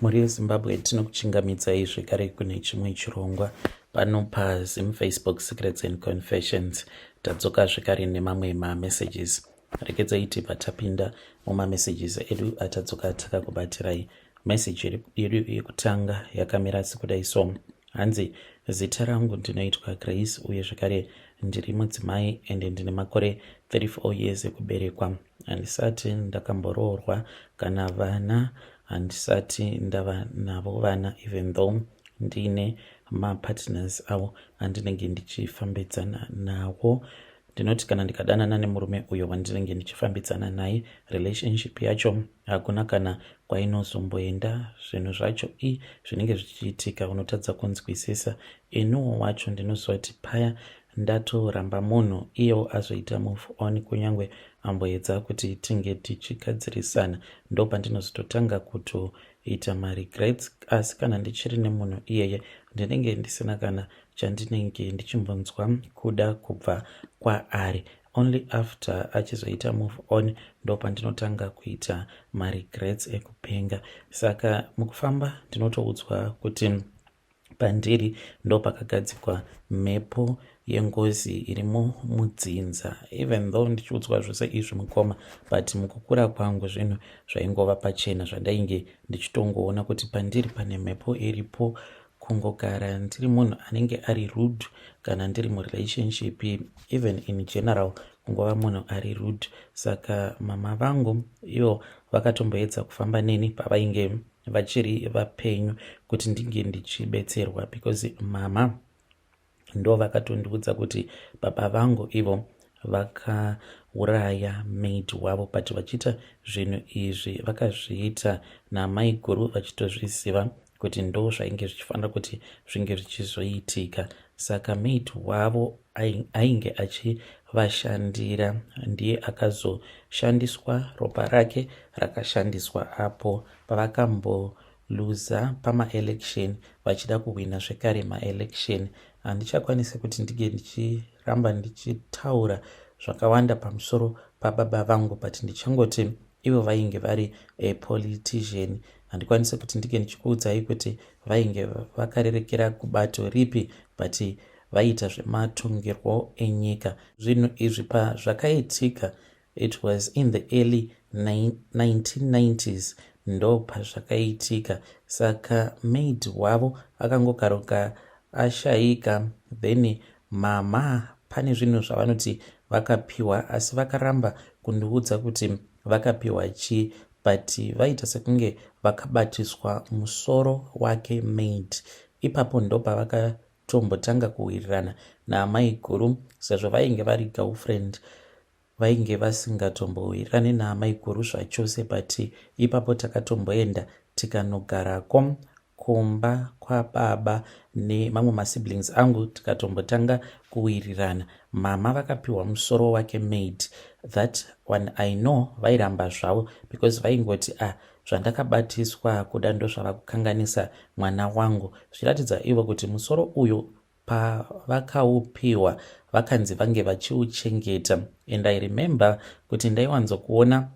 Mhuri yeZimbabwe, tinokuchingamidzai zvekare kune chimwe chirongwa pano paZim Facebook Secrets and Confessions. Tadzoka zvekare nemamwe mamessages. Regedzai tibva tapinda mumamessages edu atadzoka takakubatirai. Message yedu yekutanga yakamira sekudai so: hanzi, "Zita rangu ndinoitwa Grace, uye zvekare ndiri mudzimai, ende ndine makore 34 years ekuberekwa. Handisati ndakamboroorwa, kana vana handisati ndava navo vana, even though ndine mapartners avo andinenge ndichifambidzana nawo. Ndinoti kana ndikadanana nemurume uyo wandinenge ndichifambidzana naye, relationship yacho hakuna kana kwainozomboenda. Zvinhu zvacho i zvinenge zvichiitika unotadza kunzwisisa. Iniwo wacho ndinoziva kuti paya ndatoramba munhu, iyewo azoita move on, kunyange amboedza kuti tinge tichigadzirisana, ndo pandinozototanga kutoita maregrets. Asi kana ndichiri nemunhu iyeye, ndinenge ndisina kana chandinenge ndichimbonzwa kuda kubva kwaari. Only after achizoita move on ndo pandinotanga kuita maregrets ekupenga. Saka mukufamba ndinotoudzwa kuti pandiri ndo pakagadzikwa mhepo yengozi irimo mudzinza. Even though ndichiudzwa zvose izvi, mukoma, but mukukura kwangu zvinhu zvaingova pachena zvandainge ndichitongoona kuti pandiri pane mhepo iripo. Kungogara ndiri munhu anenge ari rude kana ndiri murelationship, even in general, kungova munhu ari rude. Saka mama vangu ivo vakatomboedza kufamba neni pavainge vachiri vapenyu kuti ndinge ndichibetserwa, because mama ndo vakatondiudza kuti baba vangu ivo vakauraya maid wavo, but vachiita zvinhu izvi vakazviita namaiguru vachitozviziva kuti ndo zvainge zvichifanira kuti zvinge zvichizoitika. Saka maid wavo ainge achivashandira ndiye akazoshandiswa, ropa rake rakashandiswa apo pavakamboluza pamaelection, vachida kuhwina zvekare maelection. Handichakwanisi kuti ndinge ndichiramba ndichitaura zvakawanda pamusoro pababa vangu, but ndichangoti ivo vainge vari politician. Handikwanisi kuti ndinge ndichikuudzai kuti vainge vakarerekera kubato ripi, but vaiita zvematongerwo enyika. Zvinhu izvi pazvakaitika, it was in the early 1990s ndo pazvakaitika. Saka maid wavo akangokaruka ashayika. Then mama pane zvinhu zvavanoti vakapiwa, asi vakaramba kundiudza kuti vakapiwa chii, but vaita sekunge vakabatiswa musoro wake maid. Ipapo ndo pavakatombotanga kuwirirana naamai guru, sezvo vainge vari girlfriend, vainge vasingatombowirirani naamai guru zvachose. But ipapo takatomboenda tikanogarako kumba kwababa nemamwe masiblings angu, tikatombotanga kuwirirana. Mama vakapiwa musoro wake maid. That one I know, vairamba zvavo because vaingoti, 'Ah, zvandakabatiswa kuda ndo zvava kukanganisa mwana wangu,' zvichiratidza ivo kuti musoro uyu pavakaupiwa vakanzi vange vachiuchengeta. And I remember kuti ndaiwanzokuona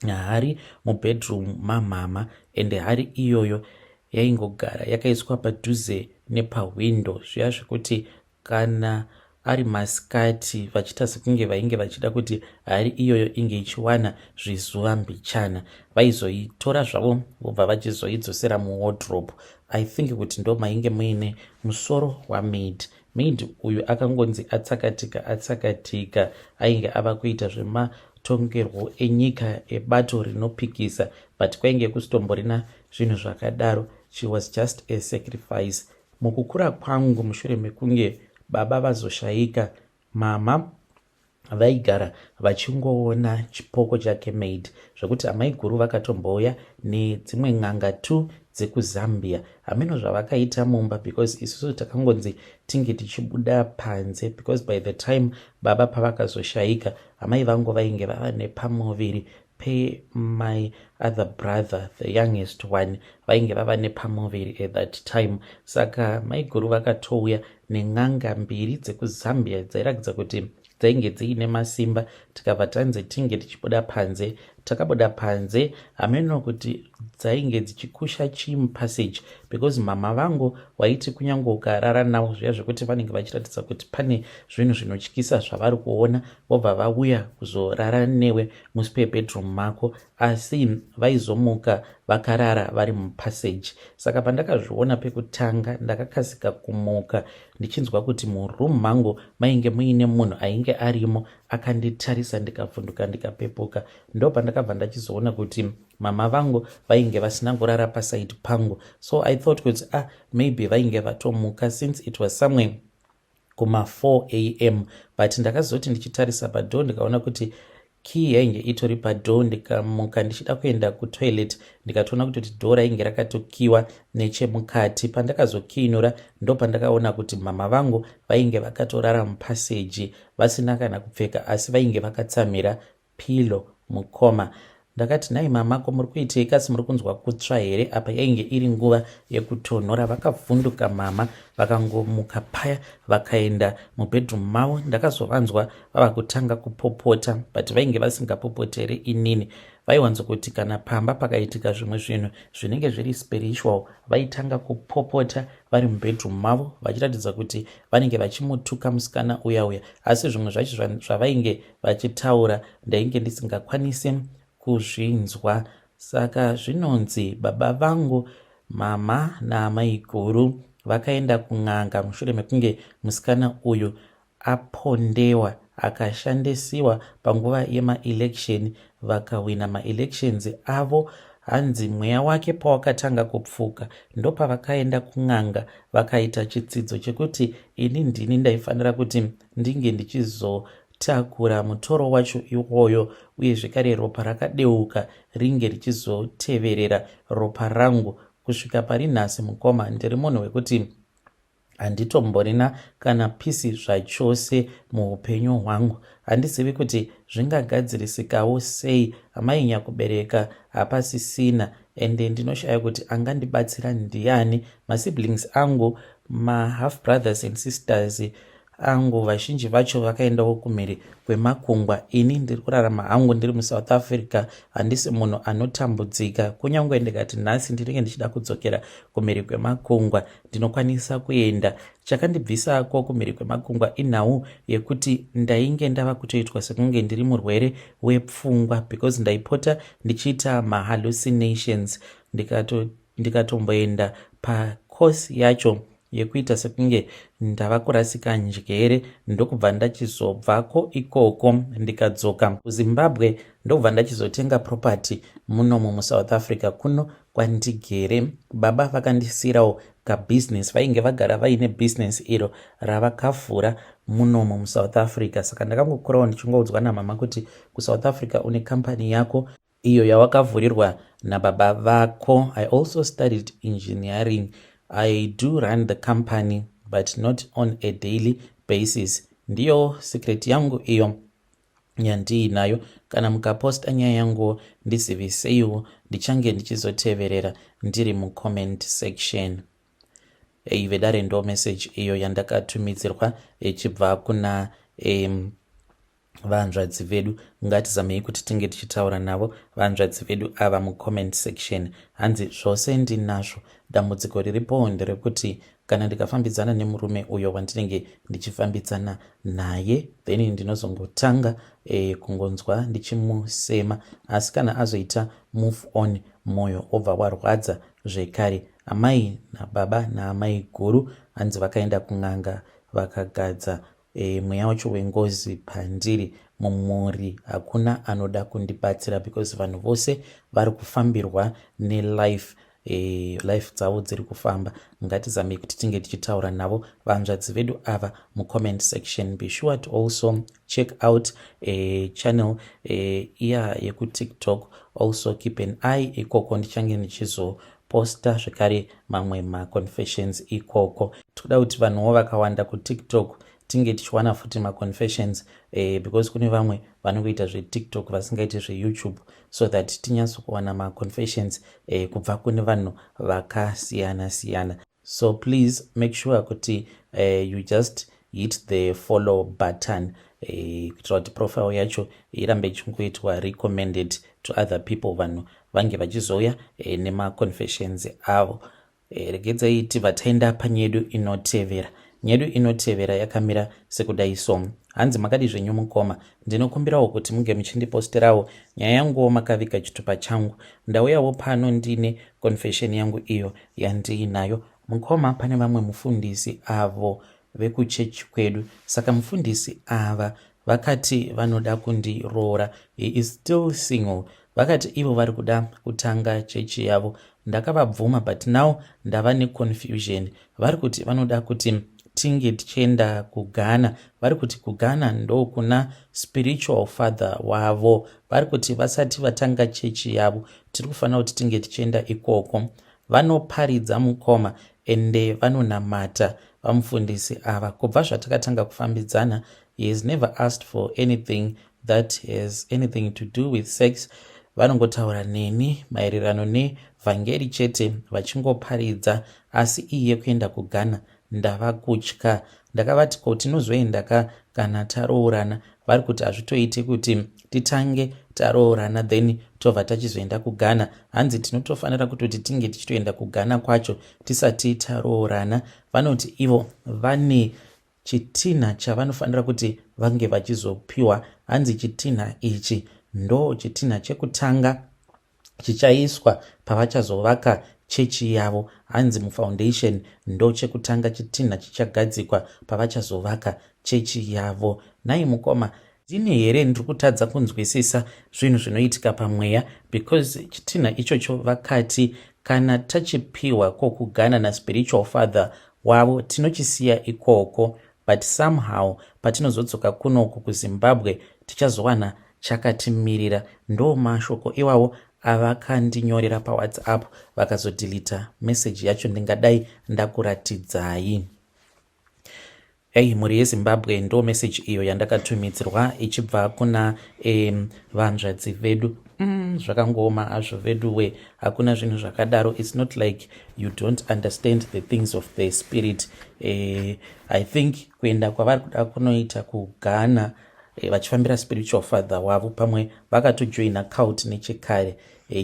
hari mubedroom mamama, ende hari iyoyo yaingogara yakaiswa padhuze nepahwindo, zviya zvekuti kana ari masikati vachiita sekunge vainge vachida kuti hari iyoyo inge ichiwana zvizuva mbichana, vaizoitora zvavo vobva vachizoidzosera muwardrobe. I think kuti ndo mainge muine musoro wamaid. Maid uyu akangonzi atsakatika atsakatika, ainge ava kuita zvematongerwo enyika ebato rinopikisa, but kwainge kusitomborina zvinhu zvakadaro. She was just a sacrifice. Mukukura kwangu, mushure mekunge baba vazoshayika, mama vaigara vachingoona chipoko chake maid, zvekuti amai guru vakatombouya nedzimwe n'anga t dzekuZambia. Hameno zvavakaita mumba, because isusu takangonzi tinge tichibuda panze, because by the time baba pavakazoshayika, amai vangu vainge vava nepamuviri pemy other brother, the youngest one. Vainge vava nepamuviri at that time. Saka maiguru vakatouya nen'anga mbiri dzekuZambia dzairatidza kuti dzainge dziine masimba, tikabva tanzi tinge tichibuda panze. Takabuda panze, hameno kuti dzainge dzichikusha chii mupassage, because mama vangu waiti kunyange ukarara navo zviya zvekuti vanenge vachiratidza kuti pane zvinhu zvinotyisa zvavari kuona, vobva vauya kuzorara newe muspare bedroom mako, asi vaizomuka vakarara vari mupassage. Saka pandakazviona pekutanga, ndakakasika kumuka ndichinzwa kuti muroom mangu mainge muine munhu ainge arimo akanditarisa. Ndikavhunduka, ndikapepuka. Ndo pandakabva ndachizoona kuti mama vangu vainge vasina kurara paside pangu. So I thought kuti, ah, maybe vainge vatomuka since it was somewhere kuma4 am. But ndakazoti ndichitarisa padoor, ndikaona kuti key yainge itori padoor. Ndikamuka ndichida kuenda kutoilet, ndikatoona kutoti door rainge rakatokiwa nechemukati. Pandakazokiinura, ndo pandakaona kuti mama vangu vainge vakatorara mupassage vasina kana kupfeka, asi vainge vakatsamira pillow. Mukoma, ndakati, "Nhai mama, ko muri kuitei? Kasi muri kunzwa kutsva here?" Apa yainge iri nguva yekutonhora. Vakavhunduka mama, vakangomuka paya, vakaenda mubedroom mavo. Ndakazovanzwa vava kutanga kupopota, but vainge vasingapopoteri inini. Vaiwanzokuti kana pamba pakaitika zvimwe zvinhu zvinenge zviri spiritual, vaitanga kupopota vari mubedroom mavo, vachiratidza kuti vanenge vachimutuka musikana uya uya. Asi zvimwe zvacho zvavainge vachitaura ndainge ndisingakwanisi kuzvinzwa. Saka zvinonzi baba vangu, mama naamai guru vakaenda kun'anga mushure mekunge musikana uyu apondewa, akashandisiwa panguva yemaelection. Vakawina maelections avo. Hanzi mweya wake pawakatanga kupfuka, ndopavakaenda kun'anga, vakaita chitsidzo chekuti ini ndini ndaifanira kuti ndinge ndichizotakura mutoro wacho iwoyo, uye zvekare ropa rakadeuka ringe richizoteverera ropa rangu kusvika pari nhasi. Mukoma, ndiri munhu wekuti handitomborina kana peace zvachose muupenyu hwangu. Handizivi kuti zvingagadzirisikawo sei. Amai nyakubereka hapasisina, ende ndinoshaya kuti angandibatsira ndiani. Masiblings angu, mahalf brothers and sisters angu, vazhinji vacho vakaendawo kumhiri kwemakungwa. Ini ndiri kurarama hangu ndiri muSouth Africa. Handisi munhu anotambudzika. Kunyange ndikati nhasi ndinenge ndichida kudzokera kumhiri kwemakungwa, ndinokwanisa kuenda. Chakandibvisako kumhiri kwemakungwa inhau yekuti ndainge ndava kutoitwa sekunge ndiri murwere wepfungwa, because ndaipota ndichiita mahallucinations. Ndikatomboenda pacourse yacho yekuita sekunge ndava kurasika njere, ndokubva ndachizobvako ikoko, ndikadzoka kuZimbabwe, ndokubva ndachizotenga property munomu muSouth Africa kuno kwandigere. Baba vakandisiyirawo kabusiness. Vainge vagara vaine business iro ravakavhura munomu muSouth Africa. Saka ndakangokurawo ndichingoudzwa namama kuti kuSouth Africa une kambani yako iyo yawakavhurirwa nababa vako. I also studied engineering. I do run the company, but not on a daily basis. Ndiyo secret yangu iyo yandiinayo. Kana mukaposta nyaya yangu, ndiziviseiwo, ndichange ndichizoteverera ndiri mucomment section. Ei vedare, ndo message iyo yandakatumidzirwa ichibva kuna vanzvadzi vedu. Ngatizamei kuti tinge tichitaura navo vanzvadzi vedu ava mucomment section. Hanzi, "Zvose ndinazvo. Dambudziko riripo nderekuti kana ndikafambidzana nemurume uyo wandinenge ndichifambidzana naye, then ndinozongotanga kungonzwa ndichimusema. Asi kana azoita move on, mwoyo obva warwadza zvekare." Amai nababa naamai guru hanzi vakaenda kun'anga, vakagadza mweya wacho wengozi pandiri. Mumhuri hakuna anoda kundibatsira because vanhu vose vari kufambirwa nelife, life dzavo dziri kufamba. Ngatizamei kuti tinge tichitaura navo vanzvadzi vedu ava mucomment section. Be sure to also check out channel iya yekuTikTok. Also keep an eye ikoko, ndichange ndichizoposta zvekare mamwe maconfessions ikoko. Tikuda kuti vanhuwo vakawanda kuTikTok tinge tichiwana futi maconfessions, because kune vamwe vanongoita zveTikTok vasingaiti zveYouTube, so that tinyatsokuwana maconfessions kubva kune vanhu vakasiyana siyana. So please make sure kuti you just Hit the follow button kuitira kuti profile yacho irambe ichingoitwa recommended to other people, vanhu vange vachizouya nemaconfessions avo. Regedzai tibva taenda panyedu inotevera. Nyedu inotevera yakamira sekudai so. Hanzi, "Makadi zvenyu mukoma? Ndinokumbirawo kuti munge muchindiposterawo nyaya yanguwo makaviga chitupa changu. Ndauyawo pano ndine confession yangu iyo yandiinayo. Mukoma, pane vamwe mufundisi avo vekuchechi kwedu. Saka mufundisi ava vakati vanoda kundiroora. He is still single. Vakati ivo vari kuda kutanga chechi yavo. Ndakavabvuma, but now ndava neconfusion. Vari kuti vanoda kuti tinge tichienda kuGhana. Vari kuti kuGhana ndokuna spiritual father wavo. Vari kuti vasati vatanga chechi yavo, tiri kufanira kuti tinge tichienda ikoko. Vanoparidza mukoma, ende vanonamata vamufundisi ava. Kubva zvatakatanga kufambidzana, he has never asked for anything that has anything to do with sex. Vanongotaura neni maererano nevhangeri chete, vachingoparidza. Asi iye kuenda kuGhana ndava kutya. Ndakavati, ko tinozoenda ka kana taroorana? Vari kuti hazvitoiti kuti titange taroorana, then tobva tachizoenda kuGhana. Hanzi tinotofanira kutoti tinge tichitoenda kuGhana kwacho tisati taroorana. Vanoti ivo vane chitinha chavanofanira kuti vange vachizopiwa. Hanzi chitinha ichi ndo chitinha chekutanga chichaiswa pavachazovaka chechi yavo. Hanzi mufoundation ndo chekutanga chitinha chichagadzikwa pavachazovaka chechi yavo. Nhai mukoma, ndini here ndiri kutadza kunzwisisa zvinhu zvinoitika pamweya? Because chitinha ichocho vakati kana tachipiwa kokuGhana naspiritual father wavo, tinochisiya ikoko, but somehow patinozodzoka kunoku kuZimbabwe tichazowana chakatimirira. Ndo mashoko iwawo avakandinyorera paWhatsApp, vakazodhilita meseji yacho. Ndingadai ndakuratidzai. Hei, mhuri yeZimbabwe, ndo meseji iyo yandakatumidzirwa ichibva kuna vanzvadzi vedu. Zvakangooma hazvo veduwe, hakuna zvinhu zvakadaro. It's not like you don't understand the things of the spirit. I think kuenda kwavari kuda kunoita kuGhana, vachifambira spiritual father wavo, pamwe vakatojoina cult nechekare.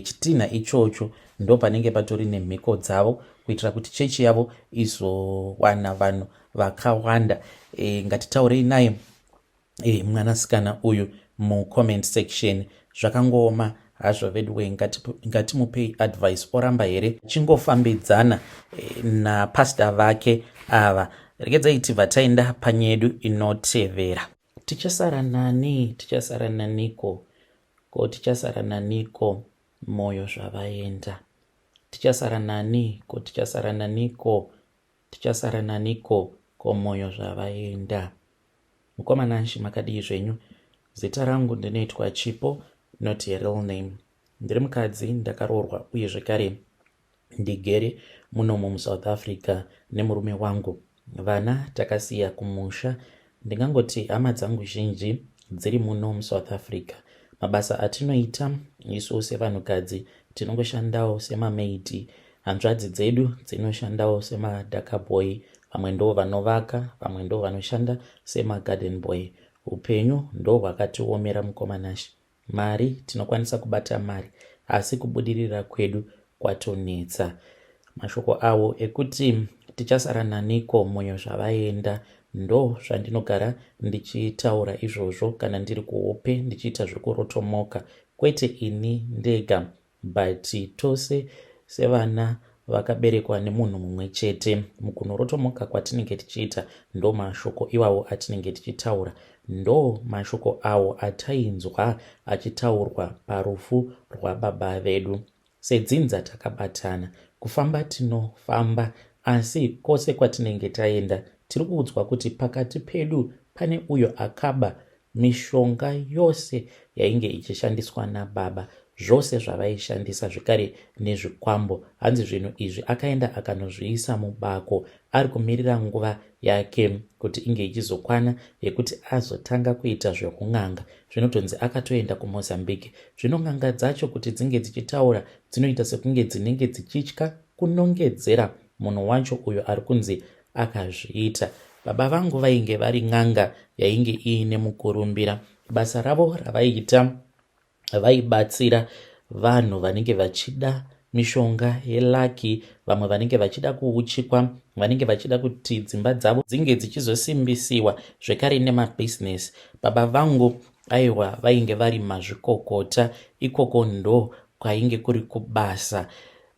Chitinha ichocho ndo panenge patori nemhiko dzavo kuitira kuti chechi yavo izowana vanhu vakawanda. Ngatitaurei naye mwanasikana uyu mucomment section. Zvakangooma hazvo veduwe. Ngatimupei advice. Oramba here chingofambidzana napasta vake ava? Regedzai tibva taenda panyedu inotevera. Tichasara nani? Tichasara naniko? Ko tichasara naniko Moyo zvavaenda? Tichasara nani? Ko tichasara naniko? Tichasara naniko ko Moyo zvavaenda? Mukoma Nashi, makadii zvenyu? Zita rangu ndinoitwa Chipo, not a real name. Ndiri mukadzi, ndakaroorwa uye zvekare ndigere munomu muSouth Africa nemurume wangu. Vana takasiya kumusha. Ndingangoti hama dzangu zhinji dziri muno muSouth Africa. Mabasa atinoita isu sevanhukadzi, tinongoshandawo semamaid. Hanzvadzi dzedu dzinoshandawo semadhakaboy, vamwe ndo vanovaka, vamwe ndo vanoshanda semagarden boy. Upenyu ndo hwakatiomera mukoma Nashi. Mari tinokwanisa kubata mari, asi kubudirira kwedu kwatonetsa. Mashoko avo ekuti tichasara naniko Moyo zvavaenda ndo zvandinogara ndichitaura izvozvo kana ndiri kuhope ndichiita zvekurotomoka. Kwete ini ndega, but tose sevana vakaberekwa nemunhu mumwe chete, mukunorotomoka kwatinenge tichiita ndo mashoko iwawo atinenge tichitaura. Ndo mashoko awo atainzwa achitaurwa parufu rwababa vedu. Sedzinza takabatana, kufamba tinofamba, asi kwose kwatinenge taenda tiri kuudzwa kuti pakati pedu pane uyo akaba mishonga yose yainge ichishandiswa nababa, zvose zvavaishandisa, zvekare nezvikwambo. Hanzi zvinhu izvi akaenda akanozviisa mubako, ari kumirira nguva yake kuti inge ichizokwana yekuti azotanga kuita zveun'anga. Zvinotonzi akatoenda kuMozambique. Zvino n'anga dzacho kuti dzinge dzichitaura, dzinoita sekunge dzinenge dzichitya kunongedzera munhu wacho uyo ari kunzi akazviita. Baba vangu vainge vari n'anga yainge iine mukurumbira. Basa ravo ravaiita vaibatsira vanhu vanenge vachida mishonga yelucky, vamwe vanenge vachida kuuchikwa, vanenge vachida kuti dzimba dzavo dzinge dzichizosimbisiwa zvekare nemabhizinesi. Baba vangu aiwa vainge vari mazvikokota ikoko ndo kwainge kuri kubasa.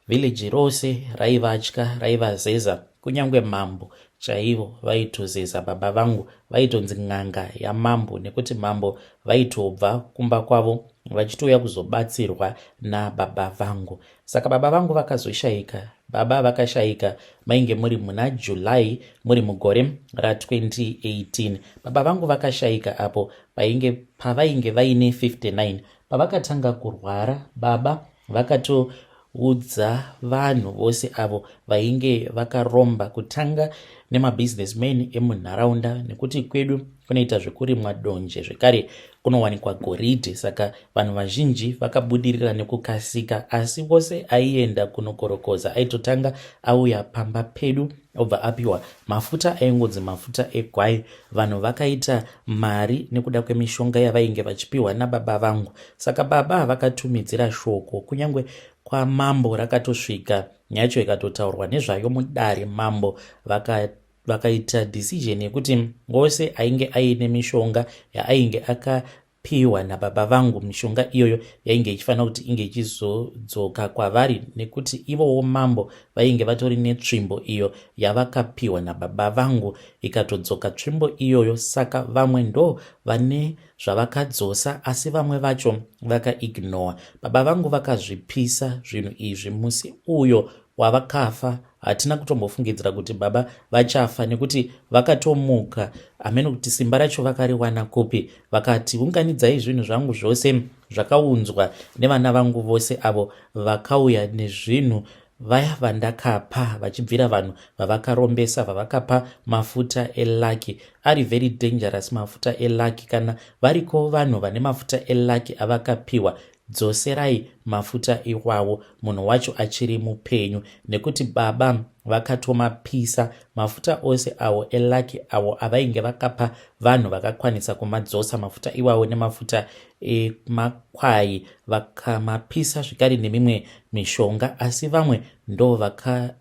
Village rose raivatya raivazeza kunyange mambo chaivo vaitozeza baba vangu vaitonzi n'anga yamambo nekuti mambo vaitobva kumba kwavo vachitouya kuzobatsirwa nababa vangu. Saka baba vangu vakazoshaika. Baba vakashaika mainge muri muna July muri mugore ra2018. Baba vangu vakashaika apo painge pavainge vaine 59. Pavakatanga kurwara baba vakatoudza vanhu vose avo vainge vakaromba kutanga nemabusinessmen emunharaunda nekuti kwedu kunoita zvekurimwa donje zvekare kunowanikwa goridhe saka vanhu vazhinji vakabudirira nekukasika asi wose aienda kunokorokoza aitotanga auya pamba pedu obva apiwa mafuta aingonzi mafuta egwai vanhu vakaita mari nekuda kwemishonga yavainge vachipiwa nababa vangu saka baba vakatumidzira shoko kunyange kwamambo rakatosvika nyacho ikatotaurwa nezvayo mudare mambo vaka vakaita decision yekuti wose ainge aine mishonga yaainge akapiwa nababa vangu mishonga iyoyo yainge ichifanira kuti inge ichizodzoka kwavari nekuti ivowo mambo vainge vatori netsvimbo iyo yavakapiwa nababa vangu ikatodzoka tsvimbo iyoyo saka vamwe ndo vane zvavakadzosa asi vamwe vacho vakaignore baba vangu vakazvipisa zvinhu izvi musi uyo wavakafa hatina kutombofungidzira kuti baba vachafa nekuti vakatomuka hameno kuti simba racho vakariwana kupi vakati unganidzai zvinhu zvangu zvose zvakaunzwa nevana vangu vose avo vakauya nezvinhu vaya vandakapa vachibvira vanhu vavakarombesa vavakapa mafuta elucky ari very dangerous mafuta elucky kana variko vanhu vane mafuta elucky avakapiwa Dzoserai mafuta iwawo munhu wacho achiri mupenyu nekuti baba vakatomapisa mafuta ose awo elucky awo avainge vakapa vanhu vakakwanisa kumadzosa mafuta iwawo nemafuta emakwai vakamapisa zvekare nemimwe mishonga asi vamwe ndo vaka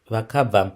vakabva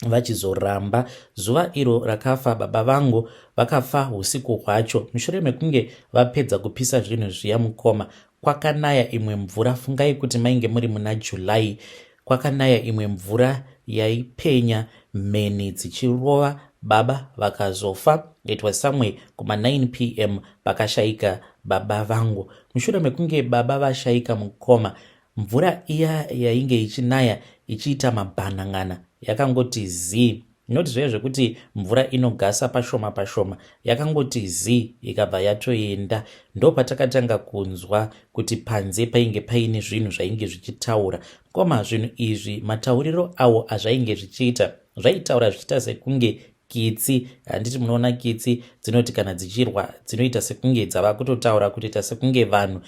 vachizoramba zuva iro rakafa baba vangu vakafa usiku hwacho mushure mekunge vapedza kupisa zvinhu zviya mukoma kwakanaya imwe mvura fungai kuti mainge muri muna July kwakanaya imwe mvura yaipenya mheni dzichirova baba vakazofa it was somewhere kuma 9 pm pakashaika baba vangu mushure mekunge baba vashaika mukoma Mvura iya yainge ichinaya ichiita mabhanan'ana yakangoti zii. Not zviya zvekuti mvura inogasa pashoma pashoma, yakangoti zii ikabva yatoenda. Ndopatakatanga kunzwa kuti panze painge paine zvinhu zvainge zvichitaura. Mkoma zvinhu izvi matauriro awo azvainge zvichiita zvaitaura zvichiita sekunge kitsi handiti munoona kitsi dzinoti kana dzichirwa dzinoita sekunge dzava kutotaura kutoita sekunge vanhu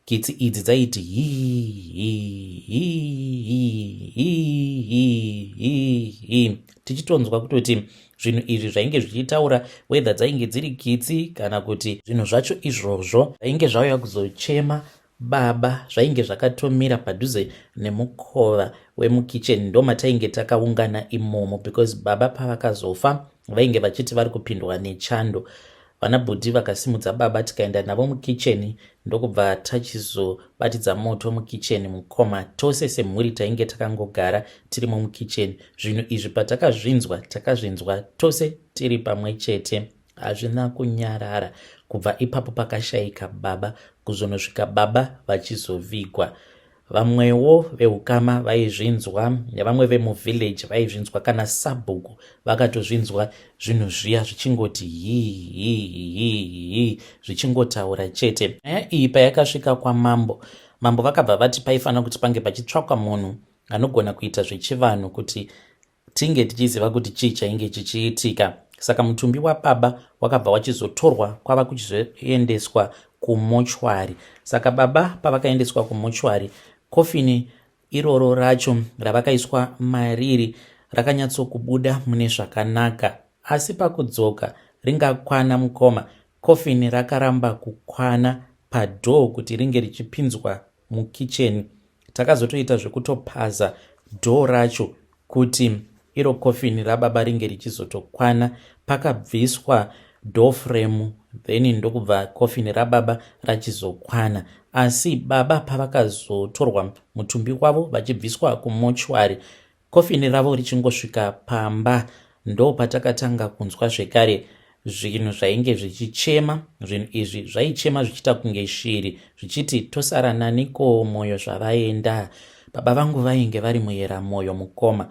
Kitsi idzi dzaiti hii hii hii hii hii hii hii hii tichitonzwa kutoti zvinhu izvi zvainge zvichitaura whether dzainge dziri kitsi kana kuti zvinhu zvacho izvozvo zvainge zvauya kuzochema baba zvainge zvakatomira padhuze nemukova wemukicheni ndomatainge takaungana imomo because baba pavakazofa vainge vachiti vari kupindwa nechando Vana bhudhi vakasimudza baba tikaenda navo mukicheni ndokubva tachizobatidza moto mukicheni mukoma. Tose semhuri tainge takangogara tirimo mukicheni. Zvinhu izvi patakazvinzwa takazvinzwa tose tiri pamwe chete. Hazvina kunyarara kubva ipapo pakashaika baba kuzonosvika baba vachizovigwa. Vamwewo veukama vaizvinzwa nevamwe vemuvillage vaizvinzwa kana sabhuku vakatozvinzwa zvinhu zviya zvichingoti hii hii hii hii zvichingotaura chete. Nyaya iyi payakasvika kwamambo, mambo vakabva vati paifanira kuti pange pachitsvakwa munhu anogona kuita zvechivanhu kuti tinge tichiziva kuti chii chainge chichiitika. Saka mutumbi wababa wakabva wachizotorwa kwava kuchizoendeswa kumochwari. Saka baba pavakaendeswa kumochwari, kofini iroro racho ravakaiswa mariri rakanyatsokubuda mune zvakanaka. Asi pakudzoka ringakwana mukoma, coffin rakaramba kukwana padoor kuti ringe richipinzwa mukicheni. Takazotoita zvekutopaza door racho kuti iro coffin rababa ringe richizotokwana. Pakabviswa door frame then ndokubva coffin rababa rachizokwana. Asi baba pavakazotorwa mutumbi wavo vachibviswa kumochwari, Kofini ravo richingosvika pamba ndopatakatanga kunzwa zvekare zvinhu zvainge zvichichema. Zvinhu izvi zvaichema zvichiita kunge shiri zvichiti tosara naniko moyo zvavaenda. Baba vangu vainge vari muyera moyo mukoma.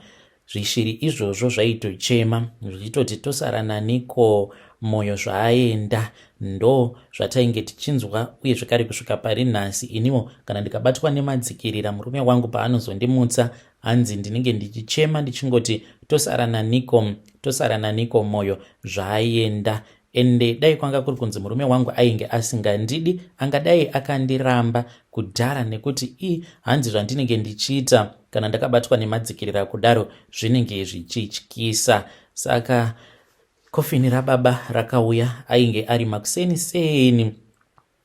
Zvishiri izvozvo zvaitochema zvichitoti tosara naniko moyo zvaaenda. Ndo zvatainge tichinzwa uye zvekare kusvika pari nhasi iniwo kana ndikabatwa nemadzikirira murume wangu paanozondimutsa Hanzi ndinenge ndichichema ndichingoti tosara naniko tosara naniko moyo zvaaenda ende dai kwanga kuri kunzi murume wangu ainge asingandidi angadai akandiramba kudhara nekuti i hanzi zvandinenge ndichiita kana ndakabatwa nemadzikirira kudaro zvinenge zvichityisa saka kofini rababa rakauya ainge ari makuseni seni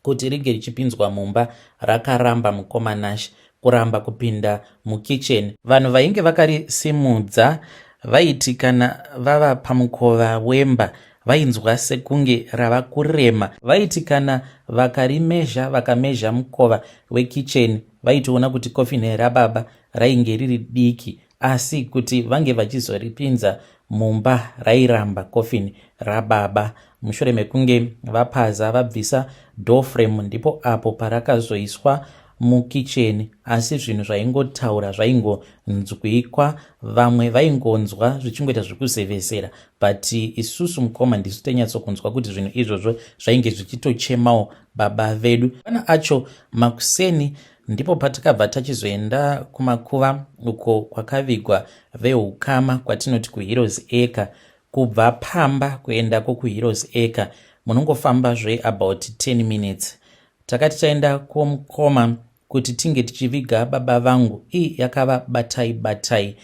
Kuti ringe richipinzwa mumba rakaramba mukoma Nash kuramba kupinda mukitchen. Vanhu vainge vakarisimudza vaiti kana vava pamukova wemba vainzwa sekunge rava kurema. Vaiti kana vakarimezha vakamezha mukova wekitchen vaitoona kuti coffin rababa rainge riri diki asi kuti vange vachizoripinza mumba rairamba coffin rababa. Mushure mekunge vapaza vabvisa door frame ndipo apo parakazoiswa mukicheni asi zvinhu zvaingotaura zvaingonzwikwa vamwe vaingonzwa zvichingoita zvekuzevezera but isusu mukoma ndisu tainyatsokunzwa kuti zvinhu izvozvo zvainge zvichitochemawo baba vedu vana acho makuseni Ndipo patakabva tachizoenda kumakuva uko kwakavigwa veukama kwatinoti kuHeroes Acre. Kubva pamba kuendako kuHeroes Acre munongofamba zve about 10 minutes. Takati taenda kwomukoma kuti tinge tichiviga baba vangu ii yakava batai batai.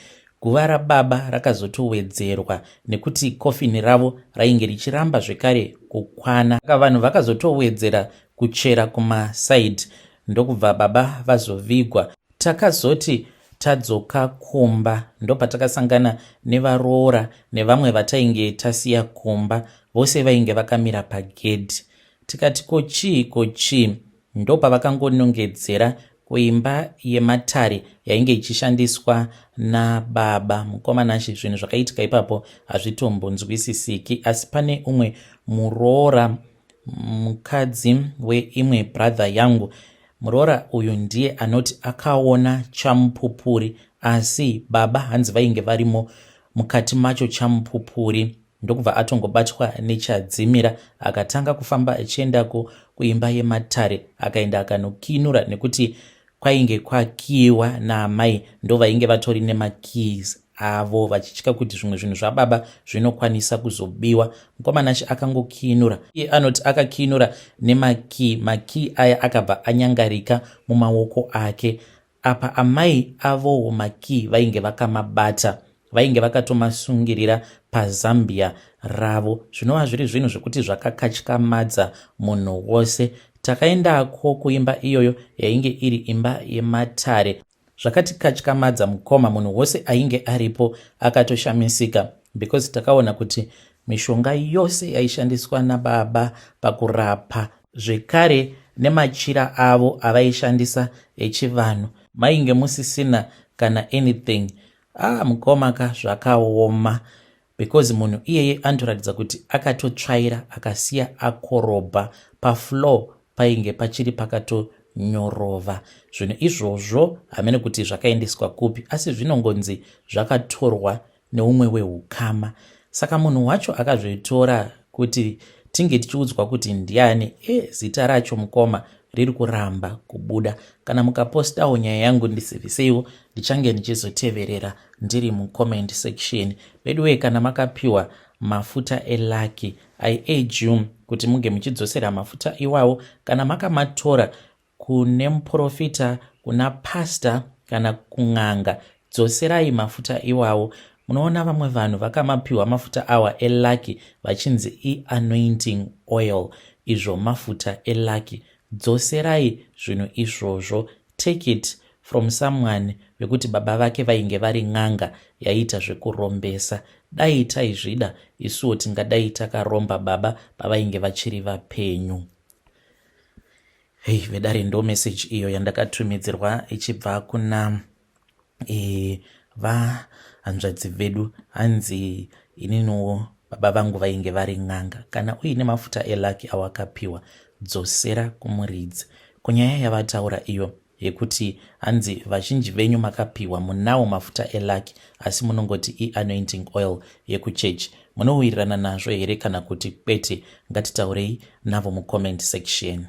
Guva rababa rakazotowedzerwa nekuti kofini ravo rainge richiramba zvekare kukwana. Saka vanhu vakazotowedzera kuchera kumaside ndokubva baba vazovigwa. Takazoti tadzoka kumba ndopatakasangana nevaroora nevamwe vatainge tasiya kumba vose vainge vakamira pagedhi. Tikati ko chii ko chii ndopavakangonongedzera kuimba yematare yainge ichishandiswa nababa. Mukoma Nashe zvinhu zvakaitika ipapo hazvitombonzwisisiki asi pane umwe muroora mukadzi weimwe brother yangu muroora uyu ndiye anoti akaona chamupupuri asi baba hanzi vainge varimo mukati macho chamupupuri ndokubva atongobatwa nechadzimira akatanga kufamba achiendako kuimba yematare akaenda akanokinura nekuti Kwainge kwakiiwa naamai ndovainge vatori nemakeys avo vachitya kuti zvimwe zvinhu zvababa zvinokwanisa kuzobiwa. Mukoma Nashe akangokiinura. Iye anoti akakiinura nemakey, makey aya akabva anyangarika mumaoko ake. Apa amai avowo makey vainge vakamabata. Vainge vakatomasungirira pazambia ravo zvinova zviri zvinhu zvekuti zvakakatyamadza munhu wose. Takaendako kuimba iyoyo yainge iri imba yematare. Zvakatikatyamadza mukoma munhu wose ainge aripo akatoshamisika because takaona kuti mishonga yose yaishandiswa nababa pakurapa zvekare nemachira avo avaishandisa echivanhu mainge musisina kana anything Ah mukoma ka zvakaoma because munhu iyeye anotoratidza kuti akatotsvaira akasiya akorobha pafloor painge pachiri pakatonyorova zvinhu izvozvo hamene kuti zvakaendeswa kupi asi zvinongonzi zvakatorwa neumwe wehukama saka munhu wacho akazvitora kuti tinge tichiudzwa kuti ndiani e zita racho mukoma riri kuramba kubuda kana mukapostawo nyaya yangu ndiziviseiwo ndichange ndichizoteverera ndiri mucomment section veduwee kana makapiwa mafuta elucky i urge you kuti muge muchidzosera mafuta iwawo kana makamatora kune muporofita kuna pastor kana kun'anga dzoserai mafuta iwawo. Munoona vamwe vanhu vakamapiwa mafuta awa elucky vachinzi ianointing oil, izvo mafuta elucky. Dzoserai zvinhu izvozvo. Take it from someone vekuti baba vake vainge vari n'anga yaiita zvekurombesa. Dai taizvida isuwo tingadai takaromba baba pavainge vachiri vapenyu. Hei vedare, ndo message iyo yandakatumidzirwa ichibva kuna vahanzvadzi vedu. Hanzi ininiwo baba vangu vainge vari n'anga. Kana uine mafuta elucky awakapiwa, dzosera kumuridzi. Kunyaya yavataura iyo yekuti hanzi vazhinji venyu makapiwa, munawo mafuta elucky, asi munongoti ianointing oil yekuchechi, munowirirana nazvo here kana kuti kwete? Ngatitaurei navo mucomment section.